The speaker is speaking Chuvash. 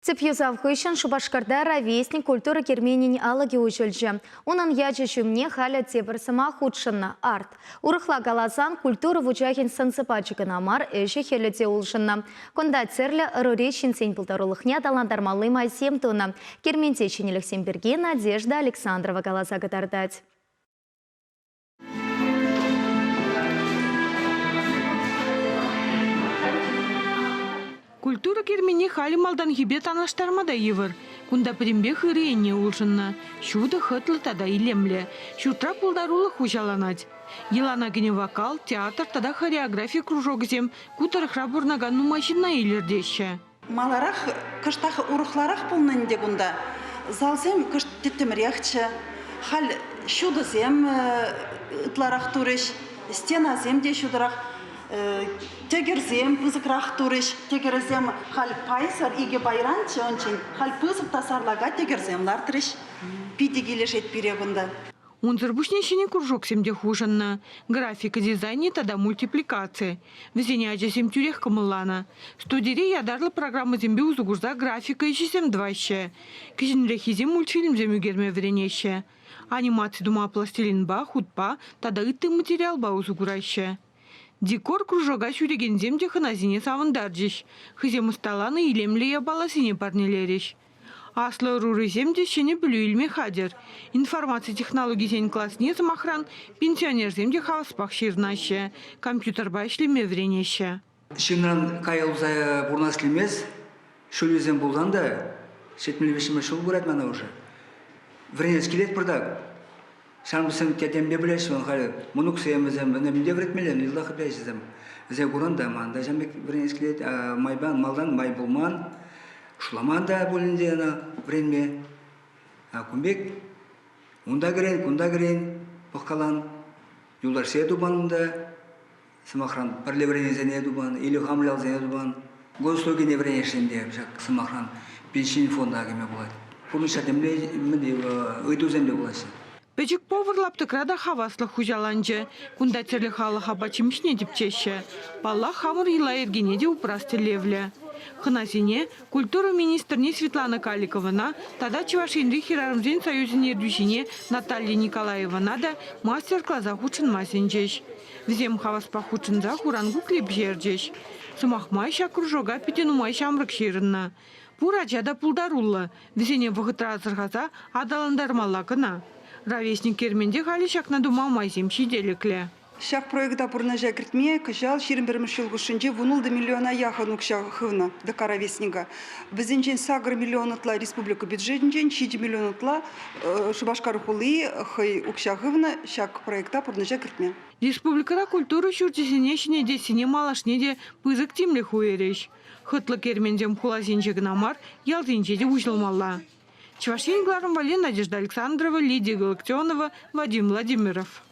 Тӗп юсав хыҫҫӑн Шупашкарта Ровесник культура керменӗн алӑкӗ уҫӑлчӗ. Унӑн ячӗ ҫумне халӗ тепӗр сӑмах хутшӑннӑ – арт. Урӑхла каласан, культура вучахӗн сӑн-сӑпачӗ кӑна мар, ӗҫӗ-хӗлӗ те улшӑннӑ. Кунта тӗрлӗ ӑрури ҫынсен пултарулӑхне аталантармалли майсем тунӑ. Керменте ҫӗнӗлӗхсем пирки Надежда Александрова каласа кӑтартать. Культура керменне халӗ малтанхипе танлаштарма та йывӑр. Кунта пӗтӗмпех ырӑ енне улшӑннӑ. Ҫутӑ, хӑтлӑ тата илемлӗ. Ҫуртра пултарулӑх хуҫаланать. Йӑлана кӗнӗ вокал, театр тата хореографи кружокӗсем ку тӑрӑхра пурӑнакан нумай ҫынна илӗртеҫҫӗ. Маларах кӑштах урӑхларах пулнӑ ӗнтӗ кунта. Залсем кӑшт тӗттӗмрехчӗ. Халь ҫутӑсем ытларах турӗҫ, стенасем те ҫутӑрах, тӗкӗрсем пысӑкрах турӗҫ. Тӗкӗрӗсем халь пайсӑр, икӗ пайранччӗ унччен, халь пысӑк та сарлака тӗкӗрсем лартрӗҫ. Питӗ килӗшет пире кунта. Унсӑр пуҫне ҫӗнӗ кружоксем те хушӑннӑ: графика дизайнӗ тата мультипликаци. Вӗсене ачасем тӳрех кӑмӑлланӑ. Студире ятарлӑ программӑсемпе усӑ курса графика ӗҫӗсем тӑваҫҫӗ. Кӗҫӗнреххисем мультфильмсем ӳкерме вӗренеҫҫӗ. Анимаци тума пластилинпа, хутпа тата ытти материалпа усӑ кураҫҫӗ. Декор кружока ҫӳрекенсем те хӑнасене савӑнтарчӗҫ, хӑйсем ӑсталанӑ илемлӗ япаласене парнелерӗҫ. Аслӑ ӑрурисем те ҫӗнӗ пӗлӳ илме хатӗр. Информаци технологийӗсен класне, сӑмахран, пенсионерсем те хаваспах ҫырӑнаҫҫӗ, компьютерпа ӗҫлеме вӗренеҫҫӗ. Ҫынран кая пурӑнас килмест. Ҫулӗсем пулсан та 73-мӗш ҫул пырать мана уже. Вӗренес килет пӑртак. Ҫамрӑксем тетемпе пӗлеҫҫӗ вӑл халӗ. Мӑнуксем вӗсем, мӗнле вӗрентмелле, ытлах пӗлеҫҫӗ Вӗсем куран та ман та ҫам пек вӗренес килет. Майпа малтан май пулман. Шутламан та пуль ӗнтӗ ӑна вӗренме. Кун пек унта кӗрен, кунта кӗрен, пӑхкалан. Юлташсене тупан унта. Сӑмахран, пӗрле вӗренекенсене тупан, или хам ялсене тупан. Госуслугине вӗренесшӗн те ҫак сӑмахран пенсин фонда кӗме пулать. Пурнӑҫра темле мӗн ыйтусем те пулаҫҫӗ. Пӗчӗк повар лаптӑкра та хаваслӑх хуҫаланчӗ. Кунта тӗрлӗ халӑх апат-ҫимӗҫне тӗпчеҫҫӗ. Паллах, хамӑр йӑла-йӗркене те упрас тӗллевлӗ. Хӑнасене, культура министрне Светлана Каликовӑна тата Чӑваш Енри Хӗрарӑмсен союзӗн ертӳҫине Наталья Николаевӑна та мастер-класа хутшӑнма сӗнчӗҫ. Вӗсем хаваспах хутшӑнса хуран кукли пӗҫерчӗҫ. Сӑмах май, ҫак кружока питӗ нумай ҫамрӑк ҫырӑннӑ. Пур ача та пултаруллӑ, вӗсене вӑхӑтра асӑрхаса аталантармалла кӑна. Ровесник керменте халӗ ҫакна тума майсем ҫителӗклӗ. Ҫак проекта пурнӑҫа кӗртме кӑҫал 21-мӗш ҫул хушшинче 16 миллиона яхӑн укҫа хывнӑ ДК «Ровесника». Вӗсенчен 8 миллион ытла республика бюджетӗнчен, 7 миллион ытла Шупашкар хули хӑй укҫа хывнӑ ҫак проекта пурнӑҫа кӗртме. Республикӑра культура ҫурчӗсене ҫӗнетессине малашне те пысӑк тимлӗх уйӑрӗҫ. Хӑтлӑ керменсем хуласенче кӑна мар, ялсенче те уҫӑлмалла. Чӑваш Ен кӑларӑм валли Надежда Александрова, Лидия Галактионова, Вадим Владимиров.